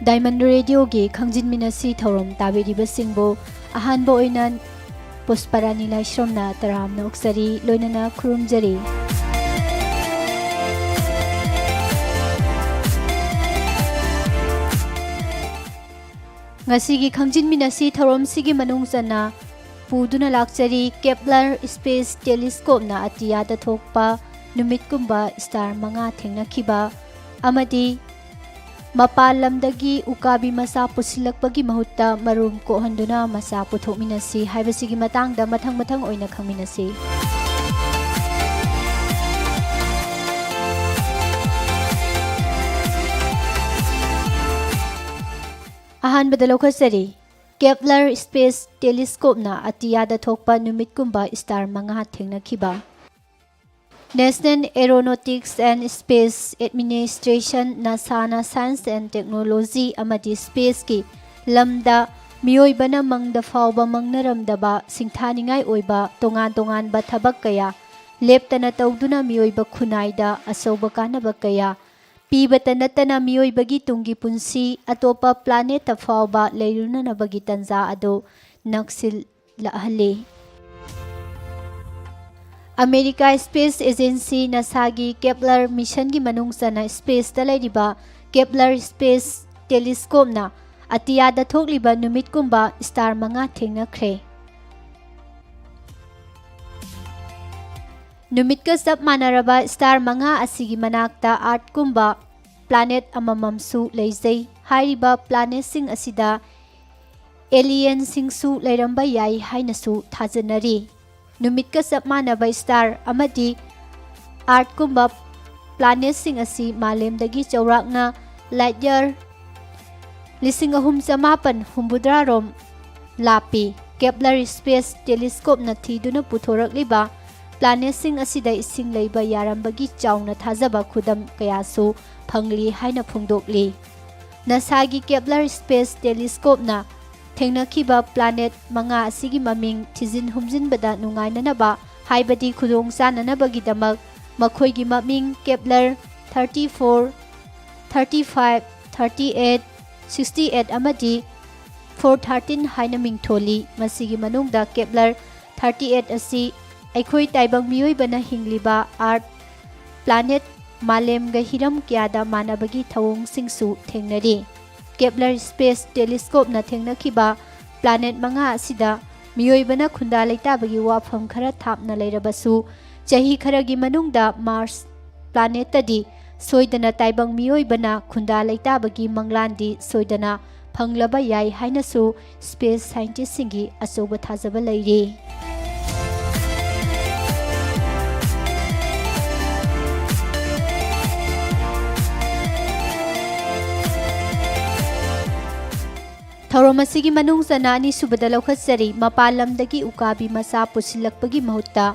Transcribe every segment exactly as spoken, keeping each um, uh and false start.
Diamond ꯔꯦꯗꯤꯑꯣꯒꯤ ꯈꯪꯖꯤꯟꯃꯤꯟꯅꯁꯤ ꯊꯧꯔꯝ ꯇꯥꯕꯤꯔꯤꯕꯁꯤꯡꯕꯨ ꯑꯍꯥꯟꯕ ꯑꯣꯏꯅ ꯄꯨꯁꯄꯔꯥꯅꯤ ꯂꯥꯏꯁ꯭ꯔꯝꯅ ꯇꯔꯥꯝꯅ ꯑꯣꯛꯆꯔꯤ, ꯂꯣꯏꯅꯅ ꯈꯨꯔꯨꯝꯖꯔꯤ꯫ ꯉꯁꯤꯒꯤ ꯈꯪꯖꯤꯟꯃꯤꯟꯅꯁꯤ ꯊꯧꯔꯝꯁꯤꯒꯤ ꯃꯅꯨꯡ ꯆꯟꯅ ꯄꯨꯗꯨꯅ ꯂꯥꯛꯆꯔꯤ, ꯀꯦꯞꯂꯔ ꯁ꯭ꯄꯦꯁ ꯇꯦꯂꯤꯁꯀꯣꯞꯅ ꯑꯇꯤꯌꯥꯗ ꯊꯣꯛꯄ ꯅꯨꯃꯤꯠꯀꯨꯝꯕ ꯁ꯭ꯇꯥꯔ ꯃꯉꯥ ꯊꯦꯡꯅꯈꯤꯕ ꯑꯃꯗꯤ ꯃꯄꯥꯟ ꯂꯝꯗꯒꯤ ꯎꯀꯥꯕꯤ ꯃꯆꯥ ꯄꯨꯁꯤꯜꯂꯛꯄꯒꯤ ꯃꯍꯨꯠꯇ ꯃꯔꯨꯝ ꯀꯣꯛꯍꯟꯗꯨꯅ ꯃꯆꯥ ꯄꯨꯊꯣꯛꯃꯤꯟꯅꯁꯤ ꯍꯥꯏꯕꯁꯤꯒꯤ ꯃꯇꯥꯡꯗ ꯃꯊꯪ ꯃꯊꯪ ꯑꯣꯏꯅ ꯈꯪꯃꯤꯟꯅꯁꯤ꯫ ꯑꯍꯥꯟꯕꯗ ꯂꯧꯈꯠꯆꯔꯤ, ꯀꯦꯞꯂꯔ ꯁ꯭ꯄꯦꯁ ꯇꯦꯂꯤꯁꯀꯣꯞꯅ ꯑꯇꯤꯌꯥꯗ ꯊꯣꯛꯄ ꯅꯨꯃꯤꯠꯀꯨꯝꯕ ꯁ꯭ꯇꯥꯔ ꯃꯉꯥ ꯊꯦꯡꯅꯈꯤꯕ꯫ National Aeronautics and Space Administration, ꯅꯁꯥꯅ science and technology ꯑꯃꯗꯤ ꯁ꯭ꯄꯦꯁꯀꯤ ꯂꯝꯗ ꯃꯤꯑꯣꯏꯕꯅ ꯃꯪꯗ ꯐꯥꯎꯕ ꯃꯪꯅꯔꯝꯗꯕ ꯁꯤꯡꯊꯥꯅꯤꯡꯉꯥꯏ ꯑꯣꯏꯕ ꯇꯣꯉꯥꯟ ꯇꯣꯉꯥꯟꯕ ꯊꯕꯛ ꯀꯌꯥ ꯂꯦꯞꯇꯅ ꯇꯧꯗꯨꯅ ꯃꯤꯑꯣꯏꯕ ꯈꯨꯟꯅꯥꯏꯗ ꯑꯆꯧꯕ ꯀꯥꯟꯅꯕ ꯀꯌꯥ ꯄꯤꯕꯇ ꯅꯠꯇꯅ ꯃꯤꯑꯣꯏꯕꯒꯤ ꯇꯨꯡꯒꯤ ꯄꯨꯟꯁꯤ ꯑꯇꯣꯞꯄ planetꯇ ꯐꯥꯎꯕ ꯂꯩꯔꯨꯅꯅꯕꯒꯤ ꯇꯟꯖꯥ ꯑꯗꯨ ꯅꯛꯁꯤꯜꯂꯛꯍꯜꯂꯤ꯫ ꯑꯃꯦꯔꯤꯀꯥ Space Agency, NASAꯒꯤ ꯀꯦꯞꯂꯔ ꯃꯤꯁꯟꯒꯤ ꯃꯅꯨꯡ ꯆꯟꯅ ꯁ꯭ꯄꯦꯁꯇ ꯂꯩꯔꯤꯕ ꯀꯦꯞꯂꯔ ꯁ꯭ꯄꯦꯁ ꯇꯦꯂꯤꯁꯀꯣꯞꯅ ꯑꯇꯤꯌꯥꯗ ꯊꯣꯛꯂꯤꯕ ꯅꯨꯃꯤꯠꯀꯨꯝꯕ ꯁ꯭ꯇꯥꯔ ꯃꯉꯥ ꯊꯦꯡꯅꯈ꯭ꯔꯦ꯫ ꯅꯨꯃꯤꯠꯀ ꯆꯞ ꯃꯥꯟꯅꯔꯕ ꯁ꯭ꯇꯥꯔ ꯃꯉꯥ ꯑꯁꯤꯒꯤ ꯃꯅꯥꯛꯇ ꯑꯥꯔꯠꯀꯨꯝꯕ planet ꯑꯃꯃꯝꯁꯨ ꯂꯩꯖꯩ꯫ ꯍꯥꯏꯔꯤꯕ planetꯁꯤꯡ ꯑꯁꯤꯗ alienꯁꯤꯡꯁꯨ ꯂꯩꯔꯝꯕ ꯌꯥꯏ ꯍꯥꯏꯅꯁꯨ ꯊꯥꯖꯅꯔꯤ꯫ ꯅꯨꯃꯤꯠꯀ ꯆꯞ ꯃꯥꯟꯅꯕ ꯁ꯭ꯇꯥꯔ ꯑꯃꯗꯤ ꯑꯥꯔꯠꯀꯨꯝꯕ planetꯁꯤꯡ ꯑꯁꯤ ꯃꯥꯂꯦꯝꯗꯒꯤ ꯆꯥꯎꯔꯥꯛꯅ light year ꯂꯤꯁꯤꯡ ꯑꯍꯨꯝ ꯆꯃꯥꯄꯟ ꯍꯨꯝꯐꯨꯇꯔꯥ ꯔꯣꯝ ꯂꯥꯞꯄꯤ꯫ ꯀꯦꯞꯂꯔ ꯁ꯭ꯄꯦꯁ ꯇꯦꯂꯤꯁꯀꯣꯞꯅ ꯊꯤꯗꯨꯅ ꯄꯨꯊꯣꯔꯛꯂꯤꯕ planetꯁꯤꯡ ꯑꯁꯤꯗ ꯏꯁꯤꯡ ꯂꯩꯕ ꯌꯥꯔꯝꯕꯒꯤ ꯆꯥꯎꯅ ꯊꯥꯖꯕ ꯈꯨꯗꯝ ꯀꯌꯥꯁꯨ ꯐꯪꯂꯤ ꯍꯥꯏꯅ ꯐꯣꯡꯗꯣꯛꯂꯤ꯫ ꯅꯥꯁꯥꯒꯤ ꯀꯦꯞꯂꯔ ꯁ꯭ꯄꯦꯁ ꯇꯦꯂꯤꯁꯀꯣꯞꯅ ꯊꯦꯡꯅꯈꯤꯕ planet ꯃꯉꯥ ꯑꯁꯤꯒꯤ ꯃꯃꯤꯡ ꯊꯤꯖꯤꯟ ꯍꯨꯝꯖꯤꯟꯕꯗ ꯅꯨꯡꯉꯥꯏꯅꯅꯕ ꯍꯥꯏꯕꯗꯤ ꯈꯨꯗꯣꯡ ꯆꯥꯅꯅꯕꯒꯤꯗꯃꯛ ꯃꯈꯣꯏꯒꯤ ꯃꯃꯤꯡ ꯀꯦꯞꯂꯔ thirty-four, thirty-five, thirty-eight, sixty eight ꯑꯃꯗꯤ four thirteen ꯍꯥꯏꯅ ꯃꯤꯡꯊꯣꯜꯂꯤ꯫ ꯃꯁꯤꯒꯤ ꯃꯅꯨꯡꯗ Kepler thirty eight ꯑꯁꯤ ꯑꯩꯈꯣꯏ ꯇꯥꯏꯕꯪ ꯃꯤꯑꯣꯏꯕꯅ ꯍꯤꯡꯂꯤꯕ Earth planet ꯃꯥꯂꯦꯝꯒ ꯍꯤꯔꯝ ꯀꯌꯥꯗ ꯃꯥꯟꯅꯕꯒꯤ ꯊꯧꯑꯣꯡꯁꯤꯡꯁꯨ ꯊꯦꯡꯅꯔꯤ꯫ Kepler Space Telescopeꯅ ꯊꯦꯡꯅꯈꯤꯕ planet ꯃꯉꯥ ꯑꯁꯤꯗ ꯃꯤꯑꯣꯏꯕꯅ ꯈꯨꯟꯗꯥ ꯂꯩꯇꯥꯕꯒꯤ ꯋꯥꯐꯝ ꯈꯔ ꯊꯥꯞꯅ ꯂꯩꯔꯕꯁꯨ, ꯆꯍꯤ ꯈꯔꯒꯤ ꯃꯅꯨꯡꯗ Mars planetꯇꯗꯤ ꯁꯣꯏꯗꯅ ꯇꯥꯏꯕꯪ ꯃꯤꯑꯣꯏꯕꯅ ꯈꯨꯟꯗꯥ ꯂꯩꯇꯥꯕꯒꯤ ꯃꯪꯂꯥꯟꯗꯤ ꯁꯣꯏꯗꯅ ꯐꯪꯂꯕ ꯌꯥꯏ ꯍꯥꯏꯅꯁꯨ space scientistꯁꯤꯡꯒꯤ ꯑꯆꯧꯕ ꯊꯥꯖꯕ ꯂꯩꯔꯤ꯫ ꯊꯧꯔꯝ ꯑꯁꯤꯒꯤ ꯃꯅꯨꯡ ꯆꯟꯅ ꯑꯅꯤꯁꯨꯕꯗ ꯂꯧꯈꯠꯆꯔꯤ, ꯃꯄꯥꯟ ꯂꯝꯗꯒꯤ ꯎꯀꯥꯕꯤ ꯃꯆꯥ ꯄꯨꯁꯤꯜꯂꯛꯄꯒꯤ ꯃꯍꯨꯠꯇ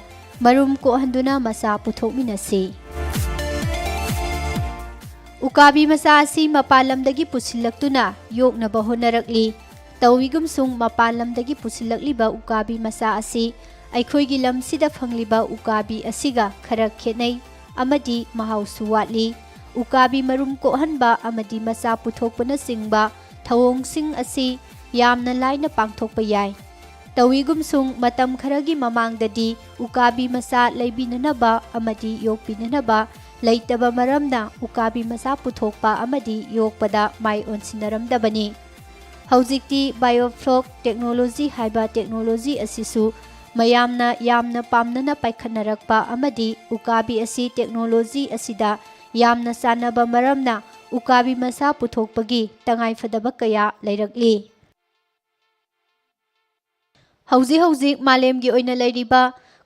ꯃꯔꯨꯝ ꯀꯣꯛꯍꯟꯗꯨꯅ ꯃꯆꯥ ꯄꯨꯊꯣꯛꯃꯤꯟꯅꯁꯤ꯫ ꯎꯀꯥꯕꯤ ꯃꯆꯥ ꯑꯁꯤ ꯃꯄꯥꯟ ꯂꯝꯗꯒꯤ ꯄꯨꯁꯤꯜꯂꯛꯇꯨꯅ ꯌꯣꯛꯅꯕ ꯍꯣꯠꯅꯔꯛꯂꯤ꯫ ꯇꯧꯏꯒꯨꯝꯁꯨꯡ ꯃꯄꯥꯟ ꯂꯝꯗꯒꯤ ꯄꯨꯁꯤꯜꯂꯛꯂꯤꯕ ꯎꯀꯥꯕꯤ ꯃꯆꯥ ꯑꯁꯤ ꯑꯩꯈꯣꯏꯒꯤ ꯂꯝꯁꯤꯗ ꯐꯪꯂꯤꯕ ꯎꯀꯥꯕꯤ ꯑꯁꯤꯒ ꯈꯔ ꯈꯦꯠꯅꯩ ꯑꯃꯗꯤ ꯃꯍꯥꯎꯁꯨ ꯋꯥꯠꯂꯤ꯫ ꯎꯀꯥꯕꯤ ꯃꯔꯨꯝ ꯀꯣꯛꯍꯟꯕ ꯑꯃꯗꯤ ꯃꯆꯥ ꯄꯨꯊꯣꯛꯄꯅꯆꯤꯡꯕ ꯊꯧꯑꯣꯡꯁꯤꯡ ꯑꯁꯤ ꯌꯥꯝꯅ ꯂꯥꯏꯅ ꯄꯥꯡꯊꯣꯛꯄ ꯌꯥꯏ꯫ ꯇꯧꯏꯒꯨꯝꯁꯨꯡ ꯃꯇꯝ ꯈꯔꯒꯤ ꯃꯃꯥꯡꯗꯗꯤ ꯎꯀꯥꯕꯤ ꯃꯆꯥ ꯂꯩꯕꯤꯅꯅꯕ ꯑꯃꯗꯤ ꯌꯣꯛꯄꯤꯅꯅꯕ ꯂꯩꯇꯕ ꯃꯔꯝꯅ ꯎꯀꯥꯕꯤ ꯃꯆꯥ ꯄꯨꯊꯣꯛꯄ ꯑꯃꯗꯤ ꯌꯣꯛꯄꯗ ꯃꯥꯏ ꯑꯣꯟꯁꯤꯟꯅꯔꯝꯗꯕꯅꯤ꯫ ꯍꯧꯖꯤꯛꯇꯤ Biofloc technology ꯍꯥꯏꯕ technology ꯑꯁꯤꯁꯨ ꯃꯌꯥꯝꯅ ꯌꯥꯝꯅ ꯄꯥꯝꯅꯅ ꯄꯥꯏꯈꯠꯅꯔꯛꯄ ꯑꯃꯗꯤ ꯎꯀꯥꯕꯤ ꯑꯁꯤ technology ꯑꯁꯤꯗ ꯌꯥꯝꯅ ꯆꯥꯟꯅꯕ ꯃꯔꯝꯅ ꯎꯀꯥꯕꯤ ꯃꯆꯥ ꯄꯨꯊꯣꯛꯄꯒꯤ ꯇꯉꯥꯏꯐꯗꯕ ꯀꯌꯥ ꯂꯩꯔꯛꯂꯤ꯫ ꯍꯧꯖꯤꯛ ꯍꯧꯖꯤꯛ ꯃꯥꯂꯦꯝꯒꯤ ꯑꯣꯏꯅ ꯂꯩꯔꯤꯕ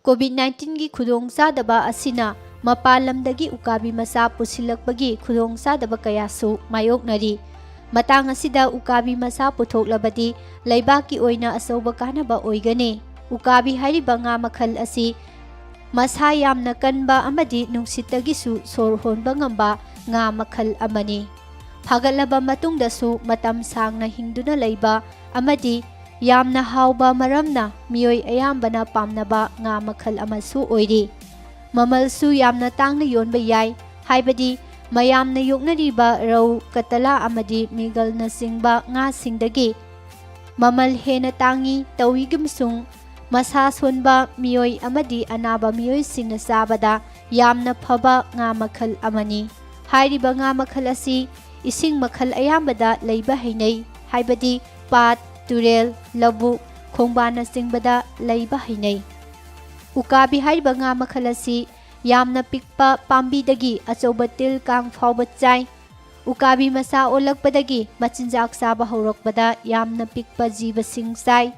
COVID nineteenꯒꯤ ꯈꯨꯗꯣꯡꯆꯥꯗꯕ ꯑꯁꯤꯅ ꯃꯄꯥꯟ ꯂꯝꯗꯒꯤ ꯎꯀꯥꯕꯤ ꯃꯆꯥ ꯄꯨꯁꯤꯜꯂꯛꯄꯒꯤ ꯈꯨꯗꯣꯡꯆꯥꯗꯕ ꯀꯌꯥꯁꯨ ꯃꯥꯌꯣꯛꯅꯔꯤ꯫ ꯃꯇꯥꯡ ꯑꯁꯤꯗ ꯎꯀꯥꯕꯤ ꯃꯆꯥ ꯄꯨꯊꯣꯛꯂꯕꯗꯤ ꯂꯩꯕꯥꯛꯀꯤ ꯑꯣꯏꯅ ꯑꯆꯧꯕ ꯀꯥꯟꯅꯕ ꯑꯣꯏꯒꯅꯤ꯫ ꯎꯀꯥꯕꯤ ꯍꯥꯏꯔꯤꯕ ꯉꯥ ꯃꯈꯜ ꯑꯁꯤ ꯃꯁꯥ ꯌꯥꯝꯅ ꯀꯟꯕ ꯑꯃꯗꯤ ꯅꯨꯡꯁꯤꯠꯇꯒꯤꯁꯨ ꯁꯣꯔ ꯍꯣꯟꯕ ꯉꯝꯕ ꯉꯥ ꯃꯈꯜ ꯑꯃꯅꯤ꯫ ꯐꯥꯒꯠꯂꯕ ꯃꯇꯨꯡꯗꯁꯨ ꯃꯇꯝ ꯁꯥꯡꯅ ꯍꯤꯡꯗꯨꯅ ꯂꯩꯕ ꯑꯃꯗꯤ ꯌꯥꯝꯅ ꯍꯥꯎꯕ ꯃꯔꯝꯅ ꯃꯤꯑꯣꯏ ꯑꯌꯥꯝꯕꯅ ꯄꯥꯝꯅꯕ ꯉꯥ ꯃꯈꯜ ꯑꯃꯁꯨ ꯑꯣꯏꯔꯤ꯫ ꯃꯃꯜꯁꯨ ꯌꯥꯝꯅ ꯇꯥꯡꯅ ꯌꯣꯟꯕ ꯌꯥꯏ, ꯍꯥꯏꯕꯗꯤ ꯃꯌꯥꯝꯅ ꯌꯣꯛꯅꯔꯤꯕ ꯔꯧ, ꯀꯇꯂꯥ ꯑꯃꯗꯤ ꯃꯤꯒꯜꯅꯆꯤꯡꯕ ꯉꯥꯁꯤꯡꯗꯒꯤ ꯃꯃꯜ ꯍꯦꯟꯅ ꯇꯥꯡꯏ꯫ ꯇꯧꯏꯒꯨꯝꯁꯨꯡ ꯃꯁꯥ ꯁꯣꯟꯕ ꯃꯤꯑꯣꯏ ꯑꯃꯗꯤ ꯑꯅꯥꯕ ꯃꯤꯑꯣꯏꯁꯤꯡꯅ ꯆꯥꯕꯗ ꯌꯥꯝꯅ ꯐꯕ ꯉꯥ ꯃꯈꯜ ꯑꯃꯅꯤ꯫ ꯍꯥꯏꯔꯤꯕ ꯉꯥ ꯃꯈꯜ ꯑꯁꯤ ꯏꯁꯤꯡ ꯃꯈꯜ ꯑꯌꯥꯝꯕꯗ ꯂꯩꯕ ꯍꯩꯅꯩ, ꯍꯥꯏꯕꯗꯤ ꯄꯥꯠ, ꯇꯨꯔꯦꯜ, ꯂꯧꯕꯨꯛ, ꯈꯣꯡꯕꯥꯟꯅꯆꯤꯡꯕꯗ ꯂꯩꯕ ꯍꯩꯅꯩ꯫ ꯎꯀꯥꯕꯤ ꯍꯥꯏꯔꯤꯕ ꯉꯥ ꯃꯈꯜ ꯑꯁꯤ ꯌꯥꯝꯅ ꯄꯤꯛꯄ ꯄꯥꯝꯕꯤꯗꯒꯤ ꯑꯆꯧꯕ ꯇꯤꯜ ꯀꯥꯡ ꯐꯥꯎꯕ ꯆꯥꯏ꯫ ꯎꯀꯥꯕꯤ ꯃꯆꯥ ꯑꯣꯜꯂꯛꯄꯗꯒꯤ ꯃꯆꯤꯟꯖꯥꯛ ꯆꯥꯕ ꯍꯧꯔꯛꯄꯗ ꯌꯥꯝꯅ ꯄꯤꯛꯄ ꯖꯤꯕꯁꯤꯡ ꯆꯥꯏ꯫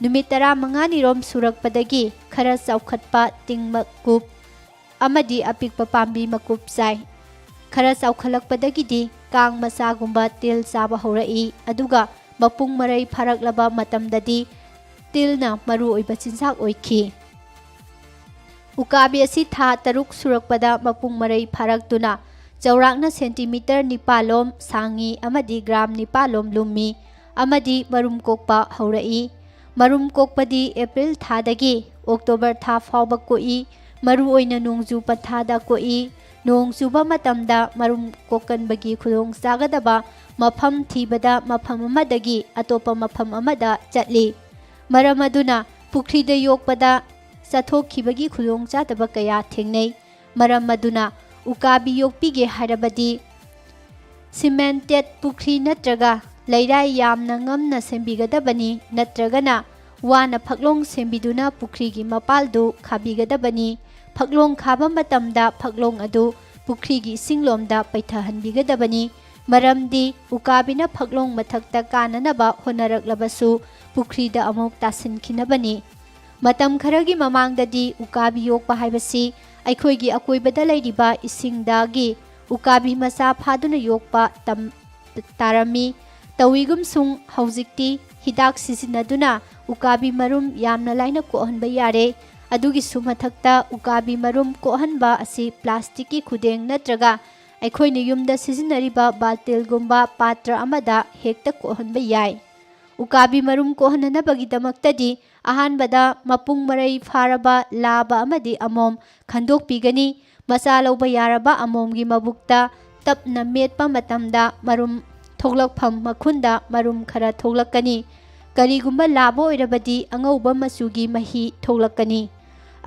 ꯅꯨꯃꯤꯠ ꯇꯔꯥꯃꯉꯥꯅꯤꯔꯣꯝ ꯁꯨꯔꯛꯄꯗꯒꯤ ꯈꯔ ꯆꯥꯎꯈꯠꯄ ꯇꯤꯡ ꯃꯀꯨꯞ ꯑꯃꯗꯤ ꯑꯄꯤꯛꯄ ꯄꯥꯝꯕꯤ ꯃꯀꯨꯞ ꯆꯥꯏ꯫ ꯈꯔ ꯆꯥꯎꯈꯠꯂꯛꯄꯗꯒꯤꯗꯤ ꯀꯥꯡ ꯃꯆꯥꯒꯨꯝꯕ ꯇꯤꯜ ꯆꯥꯕ ꯍꯧꯔꯛꯏ, ꯑꯗꯨꯒ ꯃꯄꯨꯡ ꯃꯔꯩ ꯐꯥꯔꯛꯂꯕ ꯃꯇꯝꯗꯗꯤ ꯇꯤꯜꯅ ꯃꯔꯨ ꯑꯣꯏꯕ ꯆꯤꯟꯖꯥꯛ ꯑꯣꯏꯈꯤ꯫ ꯎꯀꯥꯕꯤ ꯑꯁꯤ ꯊꯥ ꯇꯔꯨꯛ ꯁꯨꯔꯛꯄꯗ ꯃꯄꯨꯡ ꯃꯔꯩ ꯐꯥꯔꯛꯇꯨꯅ ꯆꯥꯎꯔꯥꯛꯅ ꯁꯦꯟꯇꯤꯃꯤꯇꯔ ꯅꯤꯄꯥꯜꯂꯣꯝ ꯁꯥꯡꯉꯤ ꯑꯃꯗꯤ ꯒ꯭ꯔꯥꯝ ꯅꯤꯄꯥꯜꯂꯣꯝ ꯂꯨꯝꯃꯤ ꯑꯃꯗꯤ ꯃꯔꯨꯝ ꯀꯣꯛꯄ ꯍꯧꯔꯛꯏ꯫ ꯃꯔꯨꯝ ꯀꯣꯛꯄꯗꯤ ꯑꯦꯄ꯭ꯔꯤꯜ ꯊꯥꯗꯒꯤ ꯑꯣꯛꯇꯣꯕꯔ ꯊꯥ ꯐꯥꯎꯕ ꯀꯣꯛꯏ꯫ ꯃꯔꯨꯑꯣꯏꯅ ꯅꯣꯡꯖꯨ ꯄꯟꯊꯥꯗ ꯀꯣꯛꯏ꯫ ꯅꯣꯡ ꯆꯨꯕ ꯃꯇꯝꯗ ꯃꯔꯨꯝ ꯀꯣꯛꯀꯟꯕꯒꯤ ꯈꯨꯗꯣꯡꯆꯥꯒꯗꯕ ꯃꯐꯝ ꯊꯤꯕꯗ ꯃꯐꯝ ꯑꯃꯗꯒꯤ ꯑꯇꯣꯞꯄ ꯃꯐꯝ ꯑꯃꯗ ꯆꯠꯂꯤ꯫ ꯃꯔꯝ ꯑꯗꯨꯅ ꯄꯨꯈ꯭ꯔꯤꯗ ꯌꯣꯛꯄꯗ ꯆꯠꯊꯣꯛꯈꯤꯕꯒꯤ ꯈꯨꯗꯣꯡꯆꯥꯗꯕ ꯀꯌꯥ ꯊꯦꯡꯅꯩ꯫ ꯃꯔꯝ ꯑꯗꯨꯅ ꯎꯀꯥꯕꯤ ꯌꯣꯛꯄꯤꯒꯦ ꯍꯥꯏꯔꯕꯗꯤ ꯁꯤꯃꯦꯟꯇꯦꯠ ꯄꯨꯈ꯭ꯔꯤ ꯅꯠꯇ꯭ꯔꯒ ꯂꯩꯔꯥꯏ ꯌꯥꯝꯅ ꯉꯝꯅ ꯁꯦꯝꯕꯤꯒꯗꯕꯅꯤ, ꯅꯠꯇ꯭ꯔꯒꯅ ꯋꯥꯅ ꯐꯛꯂꯣꯡ ꯁꯦꯝꯕꯤꯗꯨꯅ ꯄꯨꯈ꯭ꯔꯤꯒꯤ ꯃꯄꯥꯜꯗꯨ ꯈꯥꯕꯤꯒꯗꯕꯅꯤ꯫ ꯐꯛꯂꯣꯡ ꯈꯥꯕ ꯃꯇꯝꯗ ꯐꯛꯂꯣꯡ ꯑꯗꯨ ꯄꯨꯈ꯭ꯔꯤꯒꯤ ꯏꯁꯤꯡꯂꯣꯝꯗ ꯄꯩꯊꯍꯟꯕꯤꯒꯗꯕꯅꯤ, ꯃꯔꯝꯗꯤ ꯎꯀꯥꯕꯤꯅ ꯐꯛꯂꯣꯡ ꯃꯊꯛꯇ ꯀꯥꯅꯅꯕ ꯍꯣꯠꯅꯔꯛꯂꯕꯁꯨ ꯄꯨꯈ꯭ꯔꯤꯗ ꯑꯃꯨꯛ ꯇꯥꯁꯤꯟꯈꯤꯅꯕꯅꯤ꯫ ꯃꯇꯝ ꯈꯔꯒꯤ ꯃꯃꯥꯡꯗꯗꯤ ꯎꯀꯥꯕꯤ ꯌꯣꯛꯄ ꯍꯥꯏꯕꯁꯤ ꯑꯩꯈꯣꯏꯒꯤ ꯑꯀꯣꯏꯕꯗ ꯂꯩꯔꯤꯕ ꯏꯁꯤꯡꯗꯒꯤ ꯎꯀꯥꯕꯤ ꯃꯆꯥ ꯐꯥꯗꯨꯅ ꯌꯣꯛꯄ ꯇꯝ-, ꯇꯥꯔꯝꯃꯤ꯫ ꯇꯧꯏꯒꯨꯝꯁꯨꯡ ꯍꯧꯖꯤꯛꯇꯤ ꯍꯤꯗꯥꯛ ꯁꯤꯖꯤꯟꯅꯗꯨꯅ ꯎꯀꯥꯕꯤ ꯃꯔꯨꯝ ꯌꯥꯝꯅ ꯂꯥꯏꯅ ꯀꯣꯛꯍꯟꯕ ꯌꯥꯔꯦ꯫ ꯑꯗꯨꯒꯤꯁꯨ ꯃꯊꯛꯇ ꯎꯀꯥꯕꯤ ꯃꯔꯨꯝ ꯀꯣꯛꯍꯟꯕ ꯑꯁꯤ ꯄ꯭ꯂꯥꯁꯇꯤꯛꯀꯤ ꯈꯨꯗꯦꯡ ꯅꯠꯇ꯭ꯔꯒ ꯑꯩꯈꯣꯏꯅ ꯌꯨꯝꯗ ꯁꯤꯖꯤꯟꯅꯔꯤꯕ ꯕꯥꯜꯇꯤꯜꯒꯨꯝꯕ ꯄꯥꯇ꯭ꯔ ꯑꯃꯗ ꯍꯦꯛꯇ ꯀꯣꯛꯍꯟꯕ ꯌꯥꯏ꯫ ꯎꯀꯥꯕꯤ ꯃꯔꯨꯝ ꯀꯣꯛꯍꯟꯅꯅꯕꯒꯤꯗꯃꯛꯇꯗꯤ ꯑꯍꯥꯟꯕꯗ ꯃꯄꯨꯡ ꯃꯔꯩ ꯐꯥꯔꯕ ꯂꯥꯕ ꯑꯃꯗꯤ ꯑꯃꯣꯝ ꯈꯟꯗꯣꯛꯄꯤꯒꯅꯤ꯫ ꯃꯆꯥ ꯂꯧꯕ ꯌꯥꯔꯕ ꯑꯃꯣꯝꯒꯤ ꯃꯕꯨꯛꯇ ꯇꯞꯅ ꯃꯦꯠꯄ ꯃꯇꯝꯗ ꯃꯔꯨꯝ ꯊꯣꯛꯂꯛꯐꯝ ꯃꯈꯨꯟꯗ ꯃꯔꯨꯝ ꯈꯔ ꯊꯣꯛꯂꯛꯀꯅꯤ꯫ ꯀꯔꯤꯒꯨꯝꯕ ꯂꯥꯕ ꯑꯣꯏꯔꯕꯗꯤ ꯑꯉꯧꯕ ꯃꯆꯨꯒꯤ ꯃꯍꯤ ꯊꯣꯛꯂꯛꯀꯅꯤ꯫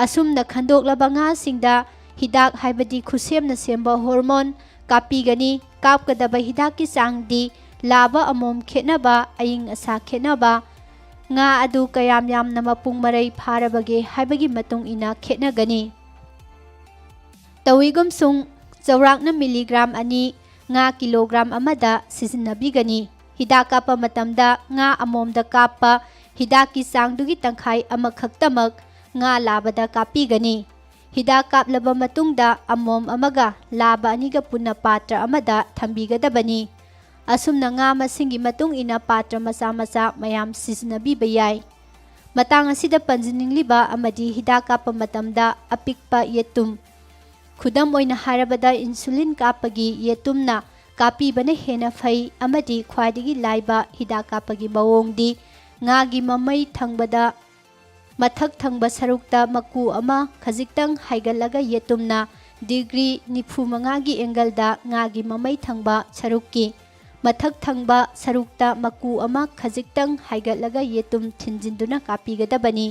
ꯑꯁꯨꯝꯅ ꯈꯟꯗꯣꯛꯂꯕ ꯉꯥꯁꯤꯡꯗ ꯍꯤꯗꯥꯛ ꯍꯥꯏꯕꯗꯤ ꯈꯨꯠꯁꯦꯝꯅ ꯁꯦꯝꯕ ꯍꯣꯔꯃꯣꯟ ꯀꯥꯞꯄꯤꯒꯅꯤ꯫ ꯀꯥꯞꯀꯗꯕ ꯍꯤꯗꯥꯛꯀꯤ ꯆꯥꯡꯗꯤ ꯂꯥꯕ ꯑꯃꯣꯝ ꯈꯦꯠꯅꯕ, ꯑꯏꯪ ꯑꯁꯥ ꯈꯦꯠꯅꯕ, ꯉꯥ ꯑꯗꯨ ꯀꯌꯥꯝ ꯌꯥꯝꯅ ꯃꯄꯨꯡ ꯃꯔꯩ ꯐꯥꯔꯕꯒꯦ ꯍꯥꯏꯕꯒꯤ ꯃꯇꯨꯡ ꯏꯟꯅ ꯈꯦꯠꯅꯒꯅꯤ꯫ ꯇꯧꯏꯒꯨꯝꯁꯨꯡ ꯆꯥꯎꯔꯥꯛꯅ ꯃꯤꯂꯤꯒ꯭ꯔꯥꯝ ꯑꯅꯤ ꯉꯥ ꯀꯤꯂꯣꯒ꯭ꯔꯥꯝ ꯑꯃꯗ ꯁꯤꯖꯤꯟꯅꯕꯤꯒꯅꯤ꯫ ꯍꯤꯗꯥꯛ ꯀꯥꯞꯄ ꯃꯇꯝꯗ ꯉꯥ ꯑꯃꯣꯝꯗ ꯀꯥꯞꯄ ꯍꯤꯗꯥꯛꯀꯤ ꯆꯥꯡꯗꯨꯒꯤ ꯇꯪꯈꯥꯏ ꯑꯃꯈꯛꯇꯃꯛ ꯉꯥ ꯂꯥꯕꯗ ꯀꯥꯞꯄꯤꯒꯅꯤ꯫ ꯍꯤꯗꯥꯛ ꯀꯥꯞꯂꯕ ꯃꯇꯨꯡꯗ ꯑꯃꯣꯝ ꯑꯃꯒ ꯂꯥꯕ ꯑꯅꯤꯒ ꯄꯨꯟꯅ ꯄꯥꯇ꯭ꯔ ꯑꯃꯗ ꯊꯝꯕꯤꯒꯗꯕꯅꯤ꯫ ꯑꯁꯨꯝꯅ ꯉꯥ ꯃꯁꯤꯡꯒꯤ ꯃꯇꯨꯡ ꯏꯟꯅ ꯄꯥꯇ꯭ꯔ ꯃꯆꯥ ꯃꯆꯥ ꯃꯌꯥꯝ ꯁꯤꯖꯤꯟꯅꯕꯤꯕ ꯌꯥꯏ꯫ ꯃꯇꯥꯡ ꯑꯁꯤꯗ ꯄꯟꯖꯅꯤꯡꯂꯤꯕ ꯑꯃꯗꯤ ꯍꯤꯗꯥꯛ ꯀꯥꯞꯄ ꯃꯇꯝꯗ ꯑꯄꯤꯛꯄ ꯌꯦꯇꯨꯝ, ꯈꯨꯗꯝ ꯑꯣꯏꯅ ꯍꯥꯏꯔꯕꯗ insulin ꯀꯥꯞꯄꯒꯤ ꯌꯦꯇꯨꯝꯅ ꯀꯥꯞꯄꯤꯕꯅ ꯍꯦꯟꯅ ꯐꯩ ꯑꯃꯗꯤ ꯈ꯭ꯋꯥꯏꯗꯒꯤ ꯂꯥꯏꯕ ꯍꯤꯗꯥꯛ ꯀꯥꯞꯄꯒꯤ ꯃꯑꯣꯡꯗꯤ ꯉꯥꯒꯤ ꯃꯃꯩ ꯊꯪꯕꯗ ꯃꯊꯛ ꯊꯪꯕ ꯁꯔꯨꯛꯇ ꯃꯀꯨ ꯑꯃ ꯈꯖꯤꯛꯇꯪ ꯍꯥꯏꯒꯠꯂꯒ ꯌꯦꯇꯨꯝꯅ ꯗꯤꯒ꯭ꯔꯤ ꯅꯤꯐꯨ ꯃꯉꯥꯒꯤ ꯑꯦꯡꯒꯜꯗ ꯉꯥꯒꯤ ꯃꯃꯩ ꯊꯪꯕ ꯁꯔꯨꯛꯀꯤ ꯃꯊꯛ ꯊꯪꯕ ꯁꯔꯨꯛꯇ ꯃꯀꯨ ꯑꯃ ꯈꯖꯤꯛꯇꯪ ꯍꯥꯏꯒꯠꯂꯒ ꯌꯦꯇꯨꯝ ꯊꯤꯟꯖꯤꯟꯗꯨꯅ ꯀꯥꯞꯄꯤꯒꯗꯕꯅꯤ꯫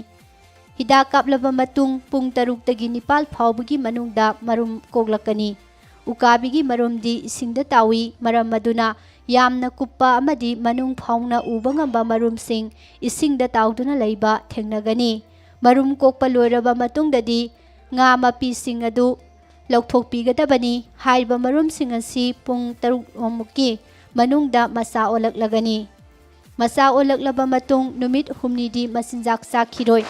ꯍꯤꯗꯥꯛ ꯀꯥꯞꯂꯕ ꯃꯇꯨꯡ ꯄꯨꯡ ꯇꯔꯨꯛꯇꯒꯤ ꯅꯤꯄꯥꯜ ꯐꯥꯎꯕꯒꯤ ꯃꯅꯨꯡꯗ ꯃꯔꯨꯝ ꯀꯣꯛꯂꯛꯀꯅꯤ꯫ ꯎꯀꯥꯕꯤꯒꯤ ꯃꯔꯨꯝꯗꯤ ꯏꯁꯤꯡꯗ ꯇꯥꯎꯏ, ꯃꯔꯝ ꯑꯗꯨꯅ ꯌꯥꯝꯅ ꯀꯨꯞꯄ ꯑꯃꯗꯤ ꯃꯅꯨꯡ ꯐꯥꯎꯅ ꯎꯕ ꯉꯝꯕ ꯃꯔꯨꯝꯁꯤꯡ ꯏꯁꯤꯡꯗ ꯇꯥꯎꯗꯨꯅ ꯂꯩꯕ ꯊꯦꯡꯅꯒꯅꯤ꯫ ꯃꯔꯨꯝ ꯀꯣꯛꯄ ꯂꯣꯏꯔꯕ ꯃꯇꯨꯡꯗꯗꯤ ꯉꯥ ꯃꯄꯤꯁꯤꯡ ꯑꯗꯨ ꯂꯧꯊꯣꯛꯄꯤꯒꯗꯕꯅꯤ꯫ ꯍꯥꯏꯔꯤꯕ ꯃꯔꯨꯝꯁꯤꯡ ꯑꯁꯤ ꯄꯨꯡ ꯇꯔꯨꯛ ꯔꯣꯝꯃꯨꯛꯀꯤ ꯃꯅꯨꯡꯗ ꯃꯆꯥ ꯑꯣꯜꯂꯛꯂꯒꯅꯤ꯫ ꯃꯆꯥ ꯑꯣꯜꯂꯛꯂꯕ ꯃꯇꯨꯡ ꯅꯨꯃꯤꯠ ꯍꯨꯝꯅꯤꯗꯤ ꯃꯆꯤꯟꯖꯥꯛ ꯆꯥꯈꯤꯔꯣꯏ꯫